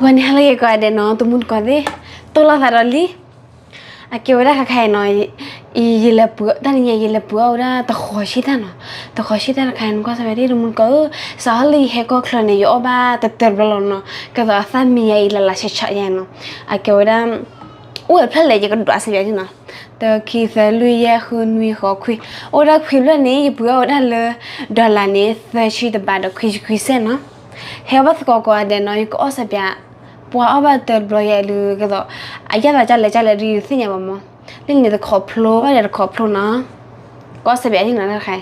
ဂီၤန့ၣ်ဟါလၢဂ့ၤကိးဂၤဒဲးနီၤ တမူတကိးသ့ၣ်, တိၢ်လီၤသးဒီးလံ. အကဲဝဲဒၣ်ခါခါအံၤနီၤ, ယလဲၤပှ့ၤတၢ်နံၤညါ ယလဲၤပှ့ၤအီၣ်ဝဲဒၣ်တဃီၤဆံတၢ်နီၤ, တဃီၤဆံတၢ်တခါအံၤ နကွၢ်စၢ်ဘၣ်ဒ်တမူတကိးဧၢ, စးထီၣ်လၢယဟဲကီၢ်ချၢန့ၣ် ယအီၣ်ဘၣ်တတၢၢ်တဘျီလီၤနီၤ, ကဲသိးအသၣ်မံယါအံၤလၢ်လၢ်ဆးဆးယါနီၤ, အကဲဝဲဒၣ် အိၣ်ဝဲဖျၢၣ်လဲၣ် ယကဒွးစၢ်ဘၣ်ဒ်နီၤ, တၢ ခံ သၢ လွံၢ် ယဲၢ် ဃု နွံ ဃိး ခွံ, အိၣ်ဝဲဒၣ်ခွံဖျၢၣ်န့ၣ် ယပှ့ၤအီၣ်ဝဲဒၣ်လၢ dollar န့ၣ် သၢဆံတဘးဒီးခွံဆံခွံစဲၣ်နီၤ, ဟဲအီၣ်ဘၣ်သကိးကိးဂၤဒဲးနီၤ, ယကအီၣ်စၢ်ဘၣ်, ပှၤအီၣ်ဘၣ်တတၢၢ်တဘျီယါအံၤဒုး ကဲသိး အယၣ်သးကၢ်လဲၣ်ကၢ်လဲၣ်ဒ်ယသ့ၣ်ညါဘၣ်မး, လၢန့ၣ်တခီဖျိဘၣ်ဒီးတခီဖျိနီၤ, ကအီၣ်စၢ်ဘၣ်ဒ်နီၤတခါ,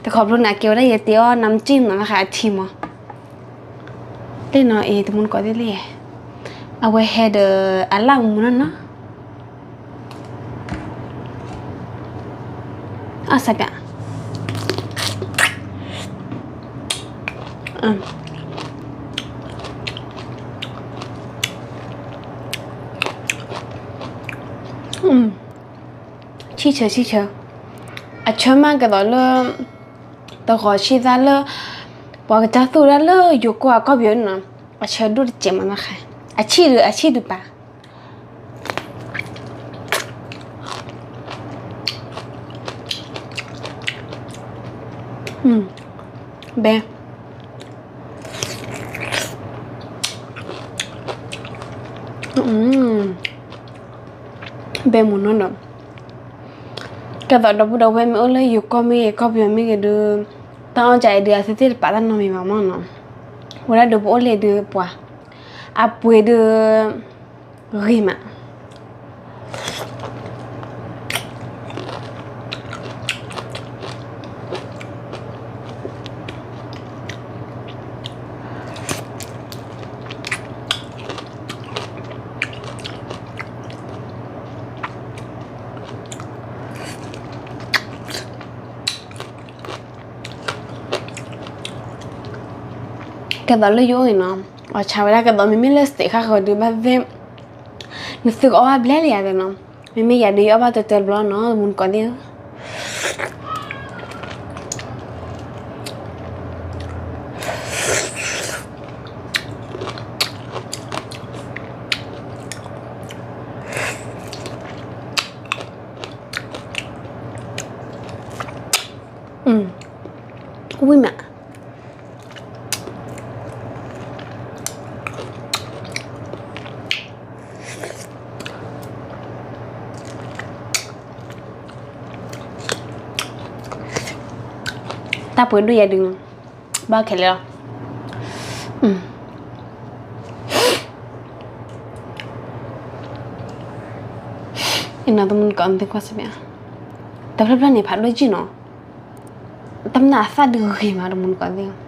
တခီဖျိန့ၣ် အကဲဝဲဒၣ်ယတဲအီၣ် น้ำจิ้ม နီၤတခါအထံမး, လၢနီၤအံၤ တမူတကိးသ့ၣ်လံ, အဝဲဟဲဒီးအလၣ်မူနီၤနီၤ အီၣ်စၢ်ဘၣ်, ဆံၣ်ဆၢဆံၣ်ဆၢ, အဆၢမးကဲသိးလၢ တဃီၤဆံတၢ်လၢ ပှၤကတၢၢ်သူၣ်ဒၣ်လၢယိၤကီၢ်အကီၢ်ပယီၤန့ၣ်နီၤ, အဆၢဒိၣ်တစဲးမးနီၤခါ, အဆံၣ်ဒုး အဆံၣ်ဒုးပာ် ဘဲ ဘဲမုၢ်နီၢ်ဒီး ကဲသိးဒီပုၢ်ဒီဝဲၢ်မ့ၢ်အိၣ်လၢယိၤကီၢ်မ့ၢ်ဂ့ၤ ကီၢ်ပယီၤမ့ၢ်ဂ့ၤဒုး တၢ်အီၣ်ကၢအံၤဒုး အသုသ့ၣ်တပာ်တၢ်နီတမံၤဘၣ်မးနီၤ, ဝဲဒၣ်ဒီပုၢ်အိၣ်လံဒုးပှၤ အပှ့ၤဒုး ဂ့ၤမး ကဲသိးလၢယအိၣ်အံၤနီၤ, အီၣ်ဆါဝဲဒၣ်ကဲသိး မ့မ့ၢ်လၢ state ခါဃီဒုးဘၣ်သ့ၣ်, နသုကအီၣ်ဘၣ်ဘျဲၣ်လံယၤသ့ၣ်နီၤ, မ့မ့ၢ်ယၤဒုးယအီၣ်ဘၣ်တတၢၢ်တဘျီနီၤ တမူတကိးသ့ၣ်ဧၢ. ဝံၤမး တၢ်ပှ့ၤဒိၣ်ယၤဒုးနီၤ, ဘၣ်ခဲလၢာ်လီၤ. အနီၤ တမူတကိးသ့ၣ်ကွၢ်စ့ၢ်မ့ၢ်, တဖျၢၣ်ဖျၢၣ်န့ၣ် ဖးဒိၣ်ကံၢ်နီၤ, တၢ်မနုၤအသၣ်ဒုးဂ့ၤမး တမူတကိးသ့ၣ်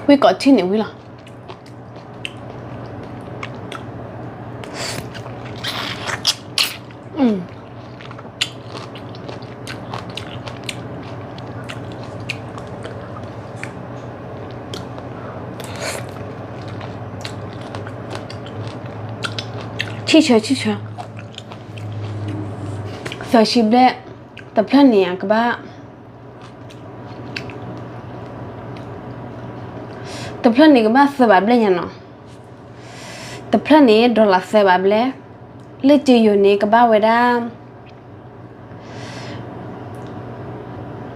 ဝံကိးထံၣ်န့ၣ်ဝံၤလီၤ. ဆံၣ်ဆၢဆံၣ်ဆၢ, သၢဆံဘျဲၣ်, တဖျၢၣ်န့ၣ်ကဘၣ် တဖျၢၣ်န့ၣ် ကဘၣ်သၢဘးဘျဲၣ်ညါနီၤ, တဖျၢၣ်န့ၣ် dollar သၢဘးဘျဲၣ်, လၢကယိၤန့ၣ် ကဘၣ်ဝဲဒၣ်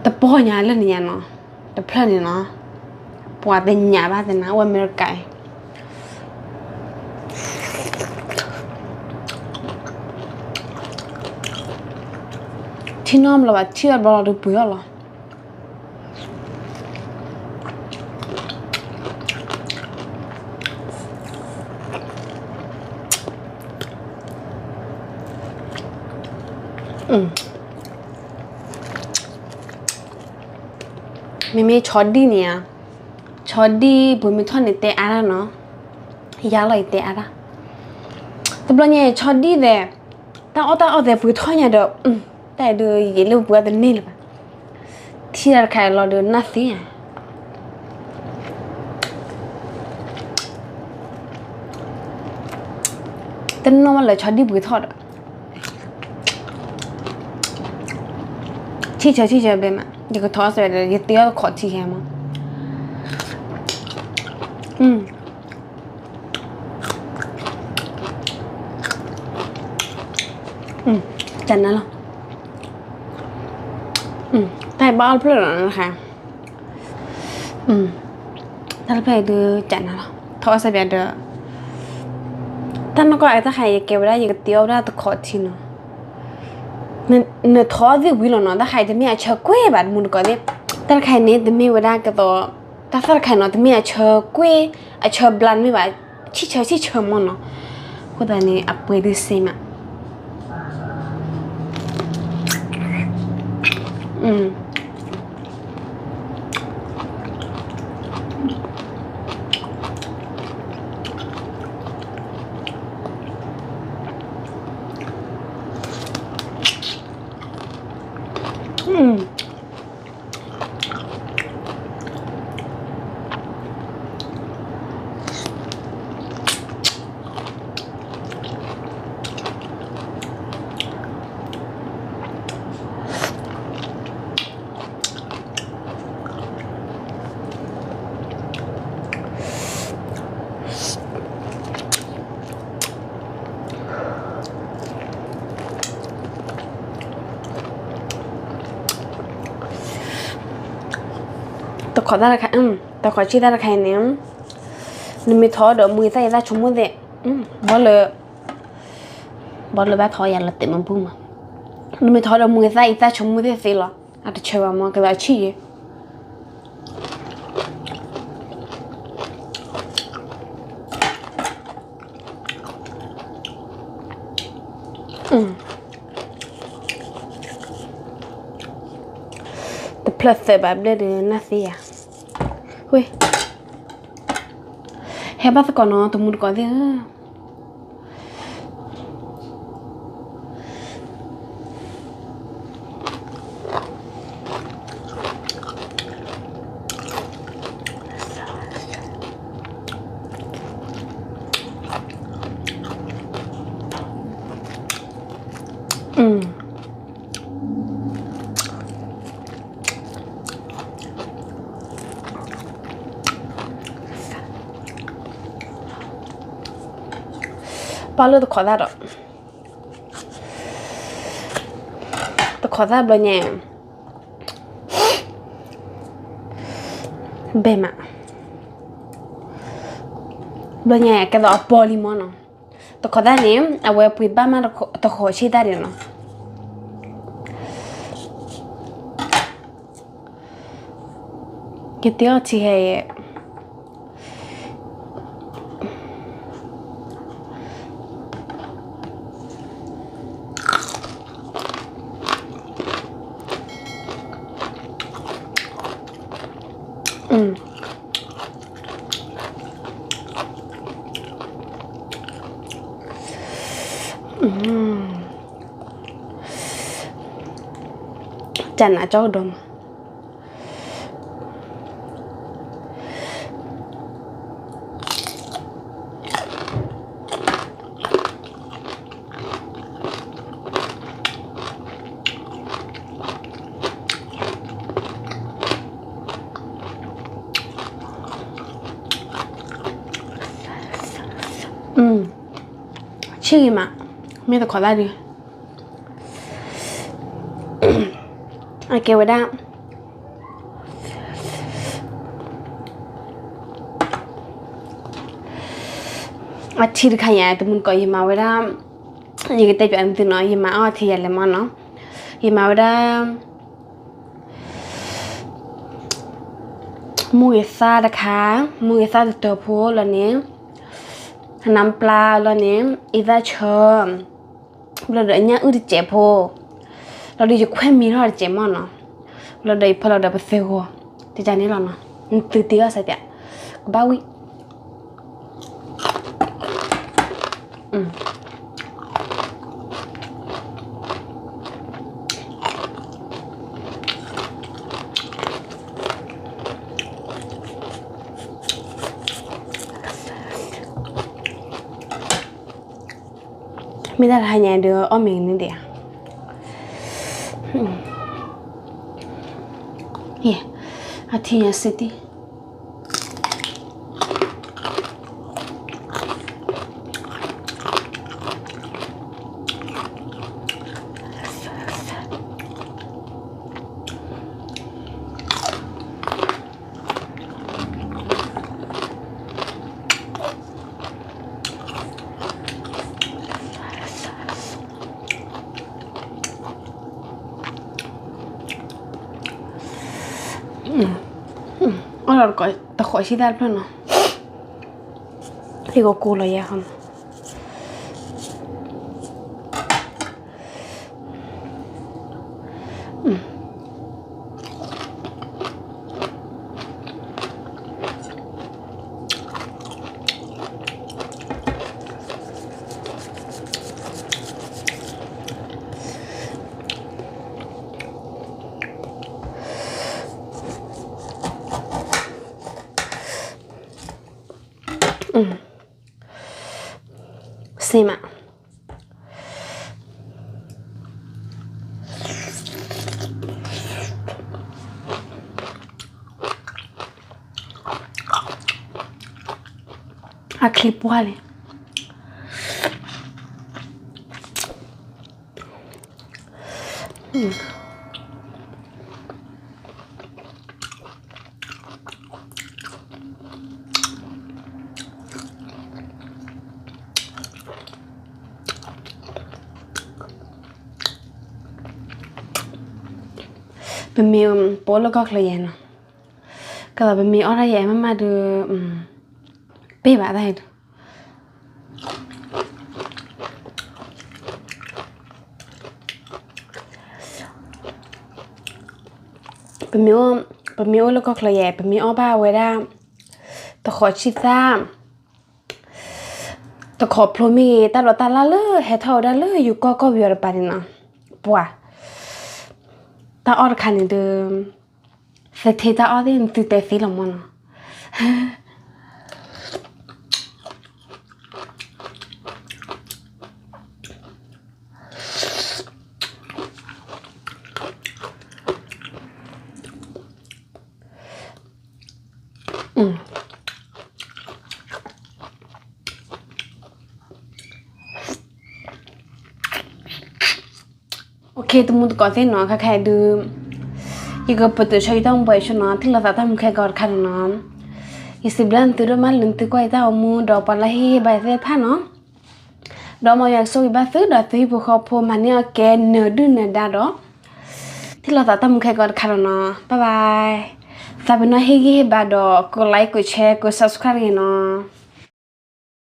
တပီၢ်ညါလၢန့ၣ်ညါနီၤ, တဖျၢၣ်န့ၣ်နီၤ, ပှၤတညးဘၣ်သနာ် အိၣ်အမဲရကၤအံၤ ထံၣ်နီတဘျီဘၣ် ထံၣ်ဘၣ်တဘျီလီၤဒုးပှ့ၤအီၣ်လီၤ. အ မ့မ့ၢ်ဆီဒံၣ်န့ၣ်ဧါ, ဆီဒံၣ်ပှ့ၤမ့ၢ်ထီၣ်န့ၣ်တဲအါတၢ်နီၤ, ယါလီၤယတဲအါတၢ်, တဘျီညါဆီဒံၣ်သဲး, တၢ်အီၣ်တၢ်အီၣ်သဲးပှ့ၤထီၣ်ညါဒီး, တၢ်အံၤဒုးယံာ်လၢပှ့ၤအီၣ်တန့ၢ်လၢၤဘၣ်, ထံၣ်တၢ်တခါအံၤလီၤဒီးနၢ်သ့ဧါ တနီၣ်ဘၣ်လၢဆီဒံၣ်ပှ့ၤထီၣ်ဒီး, ဆံၣ်ဆၢဆံၣ်ဆၢဘဲမး, ယကထီၣ်စဲးဒီး ယတ့အီၣ်တခီထံဟဲမး, ကနၤလီၤ, တၢ်ဘၣ်အီၣ်တဖျၢၣ်လီၤနခါ တၢ်တဖျၢၣ်အံၤဒုးကနၤလီၤ, ထီၣ်အီၣ်စဲးဘဲဒီး, တၢ်နီၢ်ကီၢ်အတၢ်ခါအံၤ ယကဲဝဲဒၣ်ယကတ့အီၣ်ဝဲဒၣ်တခီထံနီၤ, နထီၣ်သ့ၣ်ဝံၤလီၤနီၤ, တၢ်ခါအံၤတမ့ၢ်အဆၢကွ့ၢ်ဘၣ် တမူတကိးသ့ၣ်, တၢ်တခါအံၤန့ၣ် တမ့ၢ်ဝဲဒၣ်ကသိး, တၢ်သၣ်တခါအံၤနီၤ တမ့ၢ်အဆၢကွ့ၢ်, အဆၢဘျါတမ့ၢ်ဘၣ်, ဆံၣ်ဆၢဆံၣ်ဆၢမးနီၤ, အဃိသတးန့ၣ် အပှ့ၤဒုးစ့မး တခီသၣ်တခါ, တခီဆံၣ်သၣ်တခါအံၤန့ၣ်, နမ့ၢ်ထီၣ်ဒီးမူဂ့ၤသၣ်ဂ့ၤသၣ်ဆိကမိၣ်သ့ၣ်, ဘီလၢ, ဘီလၢဘၣ်ထီၣ်ယၤလီၤတဲာ်မ့ၢ်ဘူၣ်မး, နမ့ၢ်ထီၣ်ဒီးမူဂ့ၤသၣ်ဂ့ၤသၣ်ဆိကမိၣ်သ့ၣ်သ့လီၤ, အတဆၢဘၣ်မး ကသးဆံၣ်ဂ့ၤ တဖျၢၣ်သၢဘၣ်ဘျဲၣ်ဒီးနၢ်သ့ဧါ, ဝ့ၢ်, ဟဲဘၣ်သကိးနီၤ တမူတကိးသ့ၣ်ဧၢ ပာ်လၢတခီသၣ်ဒီး, တခီသၣ်ဘျီညါ, ဘဲမး, ဘျီညါကဲသိးအပီလံမးနီၤ, တခီသၣ်န့ၣ် အဝဲပှ့ၤဘၣ်မးတခီဆံၣ်သၣ်ဒံးနီၤ, ယတ့အီၣ်ထံဟဲယဲၢ် တၢ်နးကၠီကဒီးမး ဆံၣ်ဂ့ၤမး, မ့ၢ်တခီသၣ်ဒုး အကဲဝဲဒၣ် အထံတခါညါ တမူတကိး ယမၤဝဲဒၣ်, ယကတဲပၠးသုနီၤ ယမၤအီၣ်ထံယဲၢ်လဲၣ်မးနီၤ, ယမၤဝဲဒၣ် မူဂ့ၤသၣ်တခါ, မူဂ့ၤသၣ်တတၢၢ်ဖိလီၤန့ၣ်, နၢ်ပျၢ်လီၤန့ၣ်, အ့သၣ်ဆၢ, ဘျီဒီးအညၣ်အုၣ်တစဲးဖိ, လီၤဒီးယခွဲးမံထီၣ်တစဲးမးနီၤ, ဘျီဒီးယဖီလီၤဒီးပသဲဂီၤ တကန့ၣ်လီၤနီၤ, နသုတ့အီၣ်စဲးပၠး, ကဘၣ်ဝံၣ်. မ့ၢ်တၢ်တဟါညါဒီးအီၣ်မ့ၤန့ၣ်ဒံးဧါ. အထံၣ်ညါစ့တံၢ်. အီၣ်ဒီးတကိးဆံသၣ်တဖျၢၣ်နီၤ, ဟ့ၣ်ကီးကိၢ်လီၤယဲၢ်ဃီနီၤ. စ့မး အချံပှၢ်လံ. ပမ့ၢ်ပအိၣ်လၢကီၢ်ချၢယဲနီၤ, ကသးပမ့ၢ်အီၣ်တၢ်ယဲမးမးဒီး ပ့ၢ်ဘၣ်တၢ်အံၤဒီး ပမ့ၢ်အိၣ်, ပမ့ၢ်အိၣ်လၢကီၢ်ချၢယဲ ပမ့ၢ်အီၣ်ဘၣ်ဝဲဒၣ် တခီဆံသၣ်, တခီဖျိမ့ၢ်ဂ့ၤ တၢ်ဒီးတၢ်လၢ်လၢဟဲထီၣ်ဝဲဒၣ်လၢယိၤကီၢ်ကီၢ်ပယီၤတပၤန့ၣ်နီၤ, ပှၤ တၢ်အီၣ်တခါန့ၣ်ဒီး သထ့တၢ်အီၣ်သ့ၣ်နသုတဲသ့လီၤမးနီၤ. တမူတကိးသ့ၣ်နီၤ ခဲခါအံၤဒုး ယကပတုာ်ဆိယတၢ်မူပှဲၤဆိနီၤ ထံၣ်လိာ်သးတၢ်မူခဲကီးတခါန့ၣ်နီၤ. ယစံးဘျုးနသုဒိၣ်မးလၢနသုကွၢ်ယတၢ်အိၣ်မူ ဒီးပှၤလၢဟ့ၣ်ဂံၢ်ဟ့ၣ်ဘါယသ့ၣ်တဖၣ်နီၤ. ဒီးမ်ယွၤကဆိၣ်ဂ့ၤဘၣ်သုဒီးသုဟံၣ်ဖိဃီဖိ မၤန့ၢ်အီၣ်ကဲနၢၤဒုၣ်နၢၤဒါဒီး ထံၣ်လိာ်သးတၢ်မူခဲကီးတခါန့ၣ်နီၤ. Bye bye. သးပ့ၤနီၣ်ဟ့ၣ်ဂံၢ်ဟ့ၣ်ဘါဒီး ကိးlike ကိးshare ကိးsubscribe တဂ့ၤနီၤ.